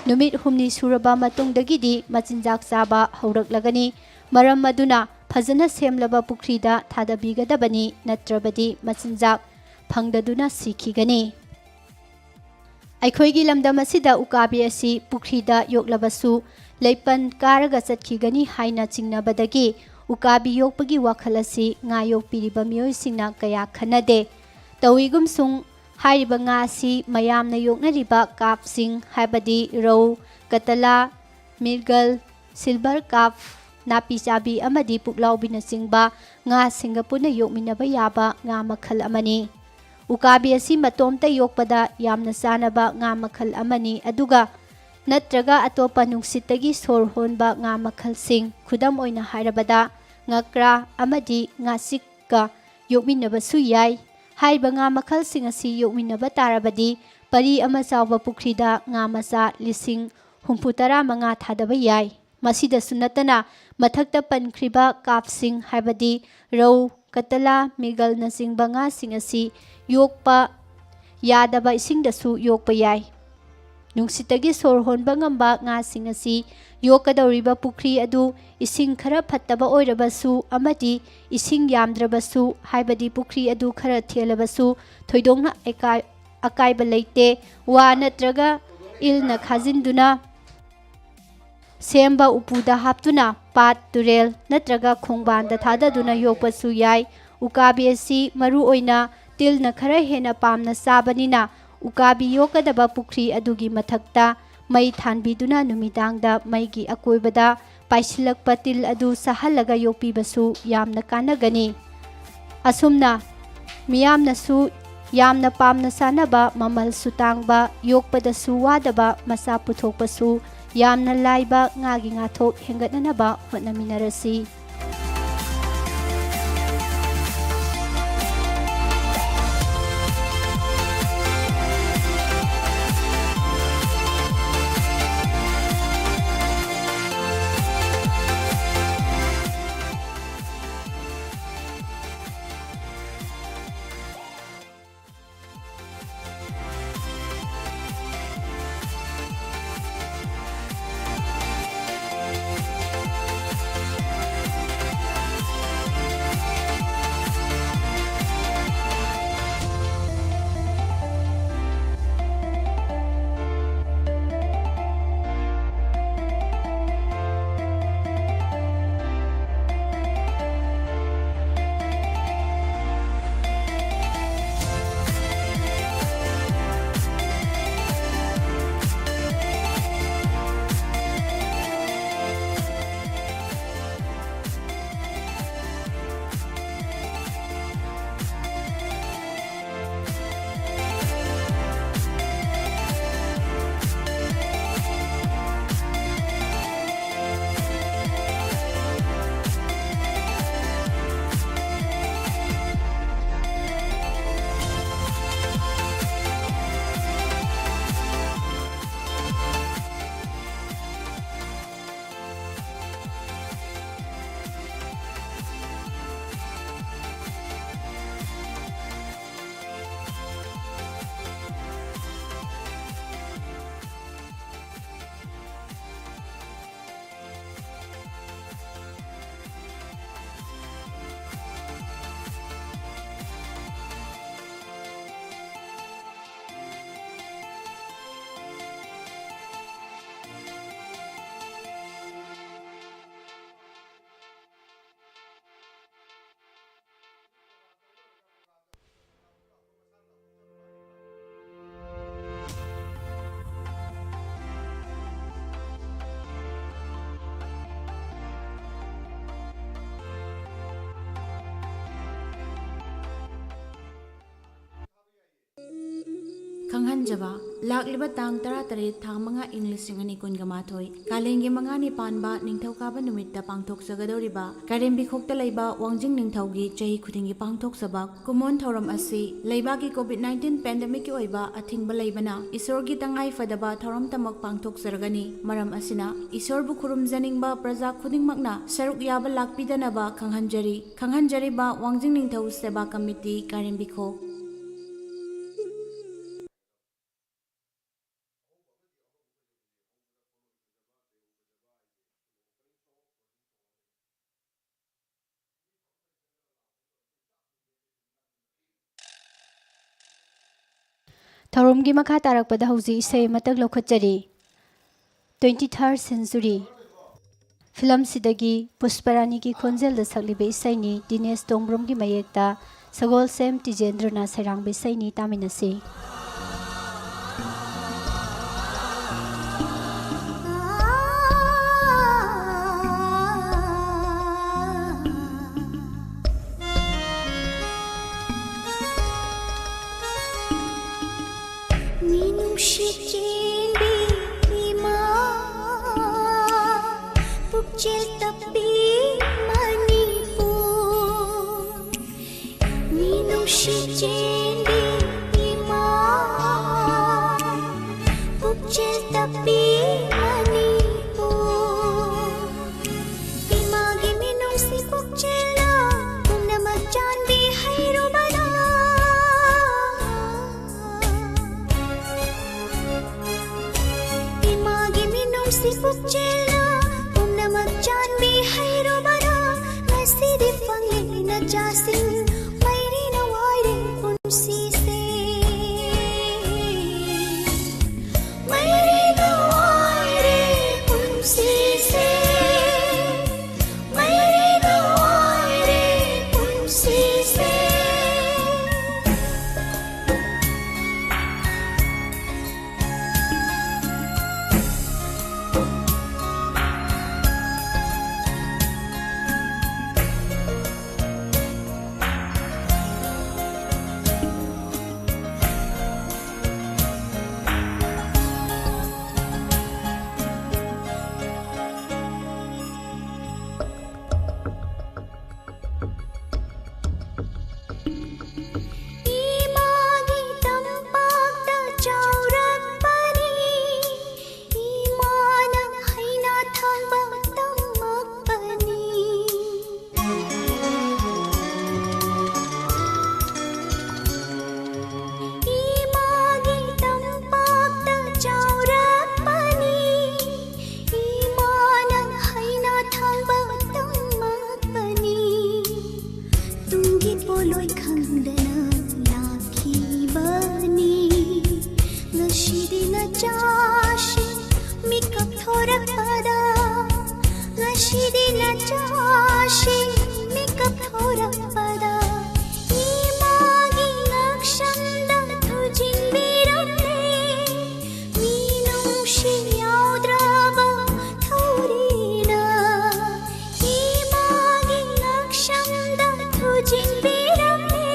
ꯅꯨꯃꯤꯠ ꯍꯨꯝꯅꯤ ꯁꯨꯔꯕ ꯃꯇꯨꯡꯗꯒꯤꯗꯤ ꯃꯆꯤꯟꯖꯥꯛ ꯆꯥꯕ ꯍꯧꯔꯛꯂꯒꯅꯤ꯫ ꯃꯔꯝ ꯑꯗꯨꯅ ꯐꯖꯅ ꯁꯦꯝꯂꯕ ꯄꯨꯈ꯭ꯔꯤꯗ ꯊꯥꯗꯕꯤꯒꯗꯕꯅꯤ, ꯅꯠꯇ꯭ꯔꯕꯗꯤ ꯃꯆꯤꯟꯖꯥꯛ ꯐꯪꯗꯗꯨꯅ ꯁꯤꯈꯤꯒꯅꯤ꯫ ꯑꯩꯈꯣꯏꯒꯤ ꯂꯝꯗꯝ ꯑꯁꯤꯗ ꯎꯀꯥꯕꯤ ꯑꯁꯤ ꯄꯨꯈ꯭ꯔꯤꯗ ꯌꯣꯛꯂꯕꯁꯨ ꯂꯩꯄꯟ ꯀꯥꯔꯒ ꯆꯠꯈꯤꯒꯅꯤ ꯍꯥꯏꯅ ꯆꯤꯡꯅꯕꯗꯒꯤ ꯎꯀꯥꯕꯤ ꯌꯣꯛꯄꯒꯤ ꯋꯥꯈꯜ ꯑꯁꯤ ꯉꯥ ꯌꯣꯛꯄꯤꯔꯤꯕ ꯃꯤꯑꯣꯏꯁꯤꯡꯅ ꯀꯌꯥ ꯈꯟꯅꯗꯦ꯫ ꯇꯧꯏꯒꯨꯝꯁꯨꯡ ꯍꯥꯏꯔꯤꯕ ꯉꯥ ꯑꯁꯤ ꯃꯌꯥꯝꯅ ꯌꯣꯛꯅꯔꯤꯕ ꯀꯥꯞꯁꯤꯡ, ꯍꯥꯏꯕꯗꯤ ꯔꯧ, ꯀꯇꯂꯥ, ꯃꯤꯔꯒꯜ, ꯁꯤꯜꯚꯔ ꯀꯥꯞ, ꯅꯥꯄꯤ ꯆꯥꯕꯤ ꯑꯃꯗꯤ ꯄꯨꯛꯂꯥꯎꯕꯤꯅꯆꯤꯡꯕ ꯉꯥꯁꯤꯡꯒ ꯄꯨꯟꯅ ꯌꯣꯛꯃꯤꯟꯅꯕ ꯌꯥꯕ ꯉꯥ ꯃꯈꯜ ꯑꯃꯅꯤ꯫ ꯎꯀꯥꯕꯤ ꯑꯁꯤ ꯃꯇꯣꯝꯇ ꯌꯣꯛꯄꯗ ꯌꯥꯝꯅ ꯆꯥꯅꯕ ꯉꯥ ꯃꯈꯜ ꯑꯃꯅꯤ, ꯑꯗꯨꯒ ꯅꯠꯇ꯭ꯔꯒ ꯑꯇꯣꯞꯄ ꯅꯨꯡꯁꯤꯠꯇꯒꯤ ꯁꯣꯔ ꯍꯣꯟꯕ ꯉꯥ ꯃꯈꯜꯁꯤꯡ, ꯈꯨꯗꯝ ꯑꯣꯏꯅ ꯍꯥꯏꯔꯕꯗ ꯉꯀ꯭ꯔꯥ ꯑꯃꯗꯤ ꯉꯥꯆꯤꯛꯀ ꯌꯣꯛꯃꯤꯟꯅꯕꯁꯨ ꯌꯥꯏ꯫ ꯍꯥꯏꯔꯤꯕ ꯉꯥ ꯃꯈꯜꯁꯤꯡ ꯑꯁꯤ ꯌꯣꯛꯃꯤꯟꯅꯕ ꯇꯥꯔꯕꯗꯤ ꯄꯔꯤ ꯑꯃ ꯆꯥꯎꯕ ꯄꯨꯈ꯭ꯔꯤꯗ ꯉꯥ ꯃꯆꯥ ꯂꯤꯁꯤꯡ ꯍꯨꯝꯐꯨ ꯇꯔꯥ ꯃꯉꯥ ꯊꯥꯗꯕ ꯌꯥꯏ꯫ ꯃꯁꯤꯗꯁꯨ ꯅꯠꯇꯅ ꯃꯊꯛꯇ ꯄꯟꯈ꯭ꯔꯤꯕ ꯀꯥꯞꯁꯤꯡ, ꯍꯥꯏꯕꯗꯤ ꯔꯧ, ꯀꯇꯂꯥ, ꯃꯤꯒꯜꯅꯆꯤꯡꯕ ꯉꯥꯁꯤꯡ ꯑꯁꯤ ꯌꯣꯛꯄ ꯌꯥꯗꯕ ꯏꯁꯤꯡꯗꯁꯨ ꯌꯣꯛꯄ ꯌꯥꯏ꯫ ꯅꯨꯡꯁꯤꯠꯇꯒꯤ ꯁꯣꯔ ꯍꯣꯟꯕ ꯉꯝꯕ ꯉꯥꯁꯤꯡ ꯑꯁꯤ ꯌꯣꯛꯀꯗꯧꯔꯤꯕ ꯄꯨꯈ꯭ꯔꯤ ꯑꯗꯨ ꯏꯁꯤꯡ ꯈꯔ ꯐꯠꯇꯕ ꯑꯣꯏꯔꯕꯁꯨ ꯑꯃꯗꯤ ꯏꯁꯤꯡ ꯌꯥꯝꯗ꯭ꯔꯕꯁꯨ, ꯍꯥꯏꯕꯗꯤ ꯄꯨꯈ꯭ꯔꯤ ꯑꯗꯨ ꯈꯔ ꯊꯦꯜꯂꯕꯁꯨ, ꯊꯣꯏꯗꯣꯛꯅ ꯑꯀꯥꯏ-, ꯑꯀꯥꯏꯕ ꯂꯩꯇꯦ꯫ ꯋꯥ ꯅꯠꯇ꯭ꯔꯒ ꯏꯜꯅ ꯈꯥꯖꯤꯟꯗꯨꯅ ꯁꯦꯝꯕ ꯎꯄꯨꯗ ꯍꯥꯞꯇꯨꯅ ꯄꯥꯠ, ꯇꯨꯔꯦꯜ ꯅꯠꯇ꯭ꯔꯒ ꯈꯣꯡꯕꯥꯟꯗ ꯊꯥꯗꯗꯨꯅ ꯌꯣꯛꯄꯁꯨ ꯌꯥꯏ꯫ ꯎꯀꯥꯕꯤ ꯑꯁꯤ ꯃꯔꯨ ꯑꯣꯏꯅ ꯇꯤꯜꯅ ꯈꯔ ꯍꯦꯟꯅ ꯄꯥꯝꯅ ꯆꯥꯕꯅꯤꯅ, ꯎꯀꯥꯕꯤ ꯌꯣꯛꯀꯗꯕ ꯄꯨꯈ꯭ꯔꯤ ꯑꯗꯨꯒꯤ ꯃꯊꯛꯇ ꯃꯩ ꯊꯥꯟꯕꯤꯗꯨꯅ ꯅꯨꯃꯤꯗꯥꯡꯗ ꯃꯩꯒꯤ ꯑꯀꯣꯏꯕꯗ ꯄꯥꯏꯁꯤꯜꯂꯛꯄ ꯇꯤꯜ ꯑꯗꯨ ꯆꯥꯍꯜꯂꯒ ꯌꯣꯛꯄꯤꯕꯁꯨ ꯌꯥꯝꯅ ꯀꯥꯟꯅꯒꯅꯤ꯫ ꯑꯁꯨꯝꯅ ꯃꯤꯌꯥꯝꯅꯁꯨ ꯌꯥꯝꯅ ꯄꯥꯝꯅ ꯆꯥꯅꯕ, ꯃꯃꯜꯁꯨ ꯇꯥꯡꯕ, ꯌꯣꯛꯄꯗꯁꯨ ꯋꯥꯗꯕ, ꯃꯆꯥ ꯄꯨꯊꯣꯛꯄꯁꯨ ꯌꯥꯝꯅ ꯂꯥꯏꯕ ꯉꯥꯒꯤ ꯉꯥꯊꯣꯛ ꯍꯦꯟꯒꯠꯅꯅꯕ ꯍꯣꯠꯅꯃꯤꯟꯅꯔꯁꯤ꯫ ꯈꯪꯍꯟꯖꯕ, ꯂꯥꯛꯂꯤꯕ ꯇꯥꯡ ꯇꯔꯥꯇꯔꯦꯠ, ꯊꯥ ꯃꯉꯥ, ꯏꯪ ꯂꯤꯁꯤꯡ ꯑꯅꯤ ꯀꯨꯟꯒ ꯃꯥꯊꯣꯏ, ꯀꯥꯂꯦꯟꯒꯤ ꯃꯉꯥꯅꯤ ꯄꯥꯟꯕ ꯅꯤꯡꯊꯧꯀꯥꯕ ꯅꯨꯃꯤꯠꯇ ꯄꯥꯡꯊꯣꯛꯆꯒꯗꯧꯔꯤꯕ ꯀꯥꯔꯦꯝꯕꯤꯈꯣꯛꯇ ꯂꯩꯕ ꯋꯥꯡꯖꯤꯡ ꯅꯤꯡꯊꯧꯒꯤ ꯆꯍꯤ ꯈꯨꯗꯤꯡꯒꯤ ꯄꯥꯡꯊꯣꯛꯆꯕ ꯀꯨꯝꯑꯣꯟ ꯊꯧꯔꯝ ꯑꯁꯤ ꯂꯩꯕꯥꯛꯀꯤ COVID nineteen pandemicꯀꯤ ꯑꯣꯏꯕ ꯑꯊꯤꯡꯕ ꯂꯩꯕꯅ ꯏꯁꯣꯔꯒꯤ ꯇꯉꯥꯏ ꯐꯗꯕ ꯊꯧꯔꯝꯇꯃꯛ ꯄꯥꯡꯊꯣꯛꯆꯔꯒꯅꯤ꯫ ꯃꯔꯝ ꯑꯁꯤꯅ ꯏꯁꯣꯔꯕꯨ ꯈꯨꯔꯨꯝꯖꯅꯤꯡꯕ ꯄ꯭ꯔꯖꯥ ꯈꯨꯗꯤꯡꯃꯛꯅ ꯁꯔꯨꯛ ꯌꯥꯕ ꯂꯥꯛꯄꯤꯗꯅꯕ ꯈꯪꯍꯟꯖꯔꯤ꯫ ꯈꯪꯍꯟꯖꯔꯤꯕ ꯋꯥꯡꯖꯤꯡ ꯅꯤꯡꯊꯧ ꯁꯦꯕꯥ ꯀꯃꯤꯇꯤ, ꯀꯥꯔꯦꯝꯕꯤꯈꯣꯛ꯫ ꯊꯧꯔꯝꯒꯤ ꯃꯈꯥ ꯇꯥꯔꯛꯄꯗ ꯍꯧꯖꯤꯛ ꯏꯁꯩ ꯑꯃꯇꯪ ꯂꯧꯈꯠꯆꯔꯤ꯫ Twenty third Century ꯐꯤꯂꯝꯁꯤꯗꯒꯤ ꯄꯨꯁꯄꯔꯥꯅꯤꯒꯤ ꯈꯣꯟꯖꯦꯜꯗ ꯁꯛꯂꯤꯕ ꯏꯁꯩꯅꯤ꯫ ꯗꯤꯅꯦꯁ ꯇꯣꯡꯕ꯭ꯔꯣꯝꯒꯤ ꯃꯌꯦꯛꯇ ꯁꯒꯣꯜꯁꯦꯝ ꯇꯤꯖꯦꯟꯗ꯭ꯔꯅ ꯁꯩꯔꯥꯡꯕ ꯏꯁꯩꯅꯤ, ꯇꯥꯃꯤꯟꯅꯁꯤ꯫ ꯃꯤꯅꯨꯡꯁꯤ ꯆꯦꯟꯕꯤ ꯏꯃꯥ, ꯄꯨꯛꯆꯦꯜ ꯇꯞꯄꯤ ꯃꯅꯤꯄꯨꯔ꯫ ꯃꯤꯅꯨꯡꯁꯤ ꯆꯦꯟꯕꯤ ꯏꯃꯥ, ꯄꯨꯛꯆꯦꯜ ꯇꯞꯄꯤ ꯃꯅꯤꯄꯨꯔ꯫ ꯏꯃꯥꯒꯤ ꯃꯤꯅꯨꯡꯁꯤ ꯄꯨꯛꯆꯦꯜꯅ ꯄꯨꯝꯅꯃꯛ ꯆꯥꯟꯕꯤ ꯍꯩꯔꯨꯕꯗꯣ꯫ ꯏꯃꯥꯒꯤ ꯃꯤꯅꯨꯡꯁꯤ ꯄꯨꯛꯆꯦꯜꯅ ꯄꯨꯝꯅꯃꯛ ꯆꯥꯟꯕꯤ ꯇꯝꯃꯛꯄꯅꯤ꯫ ꯏꯃꯥꯒꯤ ꯇꯝꯄꯥꯛꯇ ꯆꯥꯎꯔꯛꯄꯅꯤ꯫ ꯏꯃꯥꯅ ꯍꯩꯅ ꯊꯝꯕ ꯇꯝꯃꯛꯄꯅꯤ꯫ ꯇꯨꯡꯒꯤ ꯄꯣꯠꯂꯣꯏ ꯈꯪꯗꯅ ꯂꯥꯛꯈꯤꯕꯅꯤ꯫ ꯉꯁꯤꯗꯤ ꯅꯆꯥꯁꯤꯡ ꯃꯤꯀꯞ ꯊꯣꯔꯛꯄꯗ, ꯉꯁꯤꯗꯤ ꯅꯆꯥꯁꯤꯡ ꯃꯤꯀꯞ ꯊꯣꯔꯛꯄꯗ, ꯏꯃꯥꯒꯤ ꯉꯛꯁꯝꯗ ꯊꯨꯖꯤꯟꯕꯤꯔꯝꯂꯦ꯫ ꯃꯤꯅꯨꯡꯁꯤ ꯌꯥꯎꯗ꯭ꯔꯕ ꯊꯧꯔꯤꯅ ꯏꯃꯥꯒꯤ ꯉꯛꯁꯝꯗ ꯊꯨꯖꯤꯟꯕꯤꯔꯝꯂꯦ꯫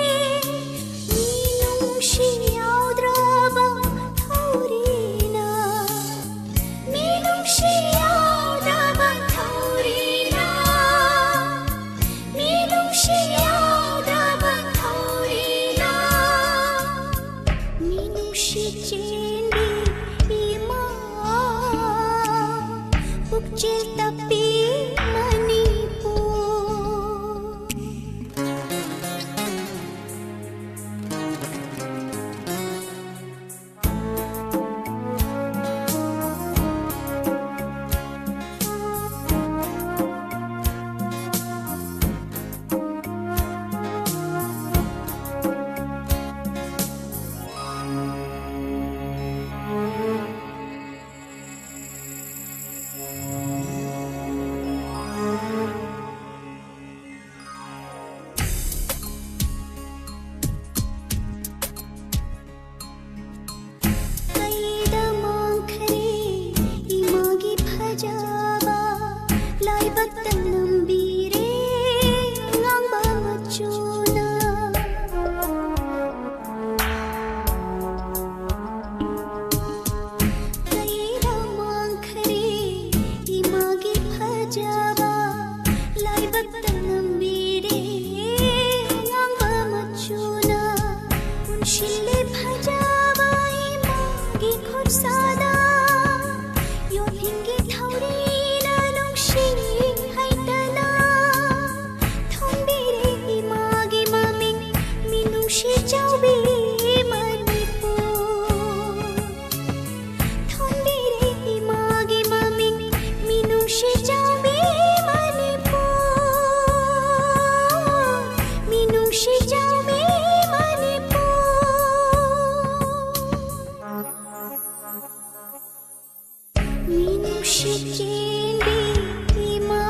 ꯃꯤꯅꯨꯡꯁꯤ ꯌꯥꯎꯗ꯭ꯔꯕ ꯊꯧꯔꯤꯅ, ꯃꯤꯅꯨꯡꯁꯤ ꯌꯥꯎꯗ꯭ꯔꯕ ꯊꯧꯔꯤꯅ, ꯃꯤꯅꯨꯡꯁꯤ ꯌꯥꯎꯗ꯭ꯔꯕ ꯊꯧꯔꯤꯅ, ꯃꯤꯅꯨꯡꯁꯤ ꯆꯦꯟꯕꯤ ꯏꯃꯥ, ꯄꯨꯛꯆꯦꯜ ꯇꯞꯄꯤ ꯃꯅꯤꯄꯨꯔ꯫ ꯅꯨꯡꯁꯤꯖꯕꯤ ꯃꯅꯤꯄꯨꯔ, ꯃꯤꯅꯨꯡꯁꯤꯖꯕꯤ ꯃꯅꯤꯄꯨꯔ꯫ ꯃꯤꯅꯨꯡꯁꯤ ꯆꯦꯟꯕꯤ ꯏꯃꯥ,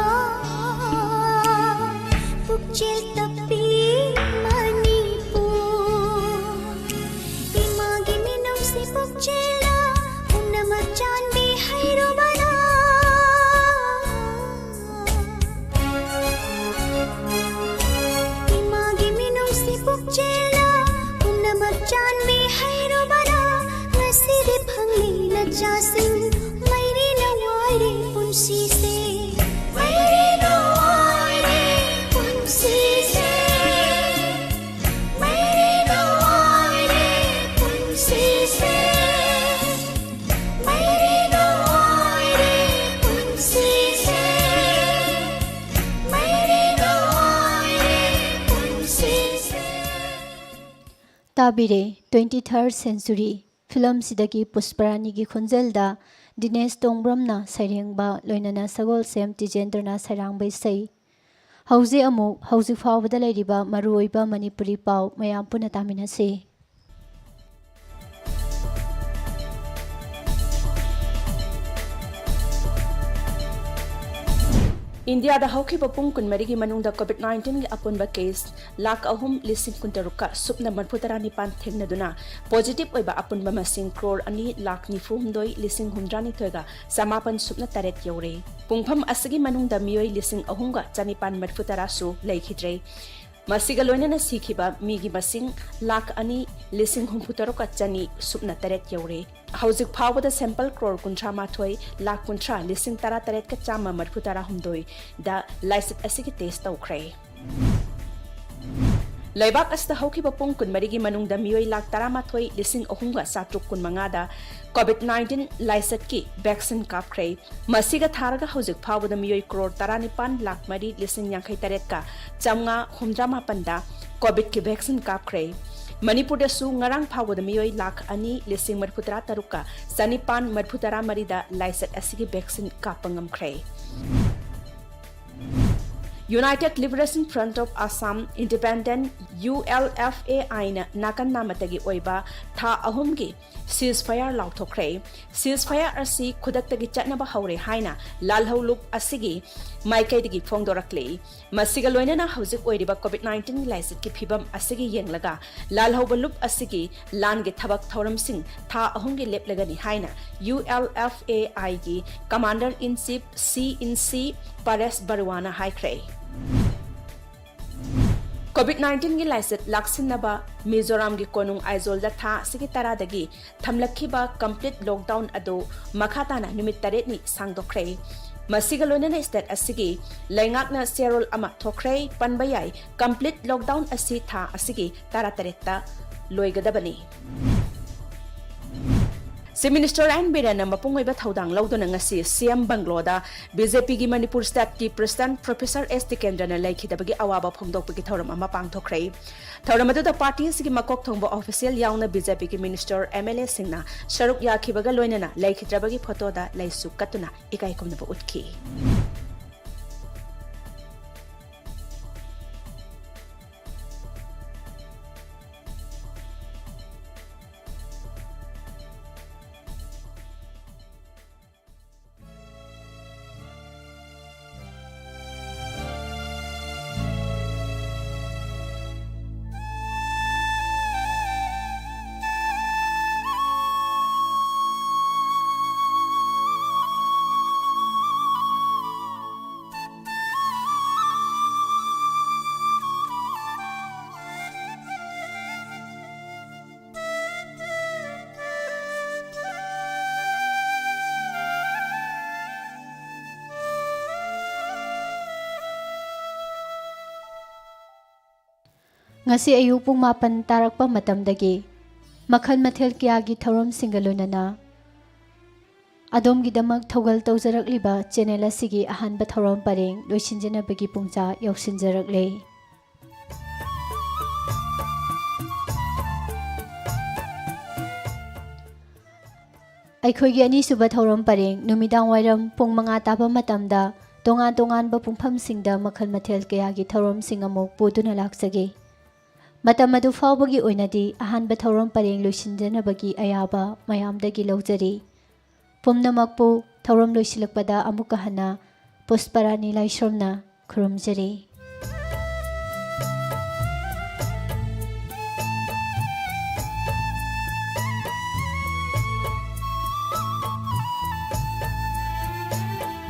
ꯄꯨꯛꯆꯦꯜ ꯇꯞꯄꯤ ꯃꯅꯤꯄꯨꯔ꯫ ꯏꯃꯥꯒꯤ ꯃꯤꯅꯨꯡꯁꯤ ꯄꯨꯛꯆꯦꯜꯅ ꯄꯨꯝꯅꯃꯛ ꯆꯥꯟꯕꯤ ꯍꯩꯔꯨꯕꯅ꯫ ꯏꯃꯥꯒꯤ ꯃꯤꯅꯨꯡꯁꯤ ꯄꯨꯛꯆꯦꯜꯅ ꯄꯨꯝꯅꯃꯛ ꯆꯥꯟꯕꯤ ꯍꯩꯔꯨꯕꯅ꯫ ꯉꯁꯤꯗꯤ ꯐꯪꯂꯦ ꯅꯆꯥꯁꯤꯡ, ꯃꯩꯔꯤꯅ ꯋꯥꯏꯔꯦ ꯄꯨꯟꯁꯤꯁꯦ꯫ ꯃꯩꯔꯤꯅ ꯋꯥꯏꯔꯦ ꯄꯨꯟꯁꯤꯁꯦ꯫ ꯃꯩꯔꯤꯅ ꯋꯥꯏꯔꯦ ꯄꯨꯟꯁꯤꯁꯦ꯫ ꯃꯩꯔꯤꯅ ꯋꯥꯏꯔꯦ ꯄꯨꯟꯁꯤꯁꯦ꯫ ꯃꯩꯔꯤꯅ ꯋꯥꯏꯔꯦ ꯄꯨꯟꯁꯤꯁꯦ꯫ ꯇꯥꯕꯤꯔꯦ, Twenty-third Century ꯐꯤꯂꯝꯁꯤꯗꯒꯤ ꯄꯨꯁꯄꯔꯥꯅꯤꯒꯤ ꯈꯣꯟꯖꯦꯜꯗ ꯗꯤꯅꯦꯁ ꯇꯣꯡꯕ꯭ꯔꯝꯅ ꯁꯩꯔꯦꯡꯕ, ꯂꯣꯏꯅꯅ ꯁꯒꯣꯜꯁꯦꯝ ꯇꯤꯖꯦꯟꯗ꯭ꯔꯅ ꯁꯩꯔꯥꯡꯕ ꯏꯁꯩ꯫ ꯍꯧꯖꯤꯛ ꯑꯃꯨꯛ ꯍꯧꯖꯤꯛ ꯐꯥꯎꯕꯗ ꯂꯩꯔꯤꯕ ꯃꯔꯨꯑꯣꯏꯕ ꯃꯅꯤꯄꯨꯔꯤ ꯄꯥꯎ ꯃꯌꯥꯝ ꯄꯨꯟꯅ ꯇꯥꯃꯤꯟꯅꯁꯤ꯫ ꯏꯟꯗꯤꯌꯥꯗ ꯍꯧꯈꯤꯕ ꯄꯨꯡ ꯀꯨꯟꯃꯔꯤꯒꯤ ꯃꯅꯨꯡꯗ COVID nineteenꯒꯤ ꯑꯄꯨꯟꯕ case ꯂꯥꯈ ꯑꯍꯨꯝ ꯂꯤꯁꯤꯡ ꯀꯨꯟꯇꯔꯨꯛꯀ ꯁꯨꯞꯅ ꯃꯔꯤꯐꯨ ꯇꯔꯥꯅꯤꯄꯥꯟ ꯊꯦꯡꯅꯗꯨꯅ, positive ꯑꯣꯏꯕ ꯑꯄꯨꯟꯕ ꯃꯁꯤꯡ ꯀ꯭ꯔꯣꯔ ꯑꯅꯤ ꯂꯥꯈ ꯅꯤꯐꯨ ꯍꯨꯝꯗꯣꯏ ꯂꯤꯁꯤꯡ ꯍꯨꯝꯗ꯭ꯔꯥꯅꯤꯊꯣꯏꯒ ꯆꯃꯥꯄꯟ ꯁꯨꯞꯅ ꯇꯔꯦꯠ ꯌꯧꯔꯦ꯫ ꯄꯨꯡꯐꯝ ꯑꯁꯤꯒꯤ ꯃꯅꯨꯡꯗ ꯃꯤꯑꯣꯏ ꯂꯤꯁꯤꯡ ꯑꯍꯨꯝꯒ ꯆꯅꯤꯄꯥꯟ ꯃꯔꯤꯐꯨ ꯇꯔꯥꯁꯨ ꯂꯩꯈꯤꯗ꯭ꯔꯦ꯫ ꯃꯁꯤꯒ ꯂꯣꯏꯅꯅ ꯁꯤꯈꯤꯕ ꯃꯤꯒꯤ ꯃꯁꯤꯡ ꯂꯥꯈ ꯑꯅꯤ ꯂꯤꯁꯤꯡ ꯍꯨꯝꯐꯨ ꯇꯔꯨꯛꯀ ꯆꯅꯤ ꯁꯨꯞꯅ ꯇꯔꯦꯠ ꯌꯧꯔꯦ꯫ ꯍꯧꯖꯤꯛ ꯐꯥꯎꯕꯗ sample ꯀ꯭ꯔꯣꯔ ꯀꯨꯟꯊ꯭ꯔꯥ ꯃꯥꯊꯣꯏ ꯂꯥꯈ ꯀꯨꯟꯊ꯭ꯔꯥ ꯂꯤꯁꯤꯡ ꯇꯔꯥ ꯇꯔꯦꯠꯀ ꯆꯥꯝꯃ ꯃꯔꯤꯐꯨ ꯇꯔꯥ ꯍꯨꯝꯗꯣꯏꯗ ꯂꯥꯏꯆꯠ ꯑꯁꯤꯒꯤ test ꯇꯧꯈ꯭ꯔꯦ꯫ ꯂꯩꯕꯥꯛ ꯑꯁꯤꯗ ꯍꯧꯈꯤꯕ ꯄꯨꯡ ꯀꯨꯟꯃꯔꯤꯒꯤ ꯃꯅꯨꯡꯗ ꯃꯤꯑꯣꯏ ꯂꯥꯈ ꯇꯔꯥꯃꯥꯊꯣꯏ ꯂꯤꯁꯤꯡ ꯑꯍꯨꯝꯒ ꯆꯥꯇ꯭ꯔꯨꯛ ꯀꯨꯟꯃꯉꯥꯗ COVID nineteen ꯂꯥꯏꯆꯠꯀꯤ vaccine ꯀꯥꯞꯈ꯭ꯔꯦ꯫ ꯃꯁꯤꯒ ꯊꯥꯔꯒ ꯍꯧꯖꯤꯛ ꯐꯥꯎꯕꯗ ꯃꯤꯑꯣꯏ ꯀ꯭ꯔꯣꯔ ꯇꯔꯥꯅꯤꯄꯥꯟ ꯂꯥꯈ ꯃꯔꯤ ꯂꯤꯁꯤꯡ ꯌꯥꯡꯈꯩ ꯇꯔꯦꯠꯀ ꯆꯥꯝꯃꯉꯥ ꯍꯨꯝꯗ꯭ꯔꯥ ꯃꯥꯄꯟꯗ COVIDꯀꯤ vaccine ꯀꯥꯞꯈ꯭ꯔꯦ꯫ ꯃꯅꯤꯄꯨꯔꯗꯁꯨ ꯉꯔꯥꯡ ꯐꯥꯎꯕꯗ ꯃꯤꯑꯣꯏ ꯂꯥꯈ ꯑꯅꯤ ꯂꯤꯁꯤꯡ ꯃꯔꯤꯐꯨ ꯇꯔꯥ ꯇꯔꯨꯛꯀ ꯆꯅꯤꯄꯥꯟ ꯃꯔꯤꯐꯨ ꯇꯔꯥ ꯃꯔꯤꯗ ꯂꯥꯏꯆꯠ ꯑꯁꯤꯒꯤ vaccine ꯀꯥꯞꯄ ꯉꯝꯈ꯭ꯔꯦ꯫ United Liberation Front of Assam, Independent, U L F A I ꯅ ꯅꯥꯀꯟ ꯅꯥꯝꯃꯇꯒꯤ ꯑꯣꯏꯕ ꯊꯥ ꯑꯍꯨꯝꯒꯤ ceasefire ꯂꯥꯎꯊꯣꯛꯈ꯭ꯔꯦ꯫ Ceasefire ꯑꯁꯤ ꯈꯨꯗꯛꯇꯒꯤ ꯆꯠꯅꯕ ꯍꯧꯔꯦ ꯍꯥꯏꯅ ꯂꯥꯜꯍꯧꯂꯨꯞ ꯑꯁꯤꯒꯤ ꯃꯥꯏꯀꯩꯗꯒꯤ ꯐꯣꯡꯗꯣꯔꯛꯂꯤ꯫ ꯃꯁꯤꯒ ꯂꯣꯏꯅꯅ ꯍꯧꯖꯤꯛ ꯑꯣꯏꯔꯤꯕ COVID nineteen ꯒꯤ ꯂꯥꯏꯆꯠꯀꯤ ꯐꯤꯕꯝ ꯑꯁꯤꯒꯤ ꯌꯦꯡꯂꯒ ꯂꯥꯜꯍꯧꯕ ꯂꯨꯞ ꯑꯁꯤꯒꯤ ꯂꯥꯟꯒꯤ ꯊꯕꯛ ꯊꯧꯔꯝꯁꯤꯡ ꯊꯥ ꯑꯍꯨꯝꯒꯤ ꯂꯦꯞꯂꯒꯅꯤ ꯍꯥꯏꯅ U L F A I ꯒꯤ Commander in Chief, C in C, ꯄꯔꯦꯁ ꯕꯔꯨꯋꯥꯅ ꯍꯥꯏꯈ꯭ꯔꯦ꯫ COVID nineteen ꯒꯤ ꯂꯥꯏꯆꯠ ꯂꯥꯛꯁꯤꯟꯅꯕ ꯃꯤꯖꯣꯔꯥꯝꯒꯤ ꯀꯣꯅꯨꯡ ꯑꯥꯏꯖꯣꯜꯗ ꯊꯥ ꯑꯁꯤꯒꯤ ꯇꯔꯥꯗꯒꯤ ꯊꯝꯂꯛꯈꯤꯕ complete lockdown ꯑꯗꯨ ꯃꯈꯥ ꯇꯥꯅ ꯅꯨꯃꯤꯠ ꯇꯔꯦꯠꯅꯤ ꯁꯥꯡꯗꯣꯛꯈ꯭ꯔꯦ꯫ ꯃꯁꯤꯒ ꯂꯣꯏꯅꯅ state ꯑꯁꯤꯒꯤ ꯂꯩꯉꯥꯛꯅ ꯆꯦꯔꯣꯜ ꯑꯃ ꯊꯣꯛꯈ꯭ꯔꯦ꯫ ꯄꯟꯕ ꯌꯥꯏ, complete lockdown ꯑꯁꯤ ꯊꯥ ꯑꯁꯤꯒꯤ ꯇꯔꯥꯇꯔꯦꯠꯇ ꯂꯣꯏꯒꯗꯕꯅꯤ꯫ Chief Minister N ꯕꯤꯔꯦꯟꯅ ꯃꯄꯨꯡ ꯑꯣꯏꯕ ꯊꯧꯗꯥꯡ ꯂꯧꯗꯨꯅ ꯉꯁꯤ C M ꯕꯪꯒ꯭ꯂꯣꯗ B J P ꯒꯤ ꯃꯅꯤꯄꯨꯔ state ꯀꯤ president Professor S ꯇꯤꯀꯦꯟꯗ꯭ꯔꯅ ꯂꯩꯈꯤꯗꯕꯒꯤ ꯑꯋꯥꯕ ꯐꯣꯡꯗꯣꯛꯄꯒꯤ ꯊꯧꯔꯝ ꯑꯃ ꯄꯥꯡꯊꯣꯛꯈ꯭ꯔꯦ꯫ ꯊꯧꯔꯝ ꯑꯗꯨꯗ party ꯑꯁꯤꯒꯤ ꯃꯀꯣꯛ ꯊꯣꯡꯕ official ꯌꯥꯎꯅ B J P ꯒꯤ minister, M L A ꯁꯤꯡꯅ ꯁꯔꯨꯛ ꯌꯥꯈꯤꯕꯒ ꯂꯣꯏꯅꯅ ꯂꯩꯈꯤꯗ꯭ꯔꯕꯒꯤ photo ꯗ ꯂꯩꯁꯨ ꯀꯠꯇꯨꯅ ꯏꯀꯥꯏ ꯈꯨꯝꯅꯕ ꯎꯠꯈꯤ꯫ ꯉꯁꯤ ꯑꯌꯨꯛ ꯄꯨꯡ ꯃꯥꯄꯟ ꯇꯥꯔꯛꯄ ꯃꯇꯝꯗꯒꯤ ꯃꯈꯜ ꯃꯊꯦꯜ ꯀꯌꯥꯒꯤ ꯊꯧꯔꯝꯁꯤꯡꯒ ꯂꯣꯏꯅꯅ ꯑꯗꯣꯝꯒꯤꯗꯃꯛ ꯊꯧꯒꯜ ꯇꯧꯖꯔꯛꯂꯤꯕ channel ꯑꯁꯤꯒꯤ ꯑꯍꯥꯟꯕ ꯊꯧꯔꯝ ꯄꯔꯦꯡ ꯂꯣꯏꯁꯤꯟꯖꯅꯕꯒꯤ ꯄꯨꯡꯖꯥ ꯌꯧꯁꯤꯟꯖꯔꯛꯂꯦ꯫ ꯑꯩꯈꯣꯏꯒꯤ ꯑꯅꯤꯁꯨꯕ ꯊꯧꯔꯝ ꯄꯔꯦꯡ ꯅꯨꯃꯤꯗꯥꯡ ꯋꯥꯏꯔꯝ ꯄꯨꯡ ꯃꯉꯥ ꯇꯥꯕ ꯃꯇꯝꯗ ꯇꯣꯉꯥꯟ ꯇꯣꯉꯥꯟꯕ ꯄꯨꯡꯐꯝꯁꯤꯡꯗ ꯃꯈꯜ ꯃꯊꯦꯜ ꯀꯌꯥꯒꯤ ꯊꯧꯔꯝꯁꯤꯡ ꯑꯃꯨꯛ ꯄꯨꯗꯨꯅ ꯂꯥꯛꯆꯒꯦ꯫ ꯃꯇꯝ ꯑꯗꯨ ꯐꯥꯎꯕꯒꯤ ꯑꯣꯏꯅꯗꯤ ꯑꯍꯥꯟꯕ ꯊꯧꯔꯝ ꯄꯔꯦꯡ ꯂꯣꯏꯁꯤꯟꯖꯅꯕꯒꯤ ꯑꯌꯥꯕ ꯃꯌꯥꯝꯗꯒꯤ ꯂꯧꯖꯔꯤ꯫ ꯄꯨꯝꯅꯃꯛꯄꯨ ꯊꯧꯔꯝ ꯂꯣꯏꯁꯤꯜꯂꯛꯄꯗ ꯑꯃꯨꯛꯀ ꯍꯟꯅ ꯄꯨꯁꯄꯔꯥꯅꯤ ꯂꯥꯏꯁ꯭ꯔꯝꯅ ꯈꯨꯔꯨꯝꯖꯔꯤ꯫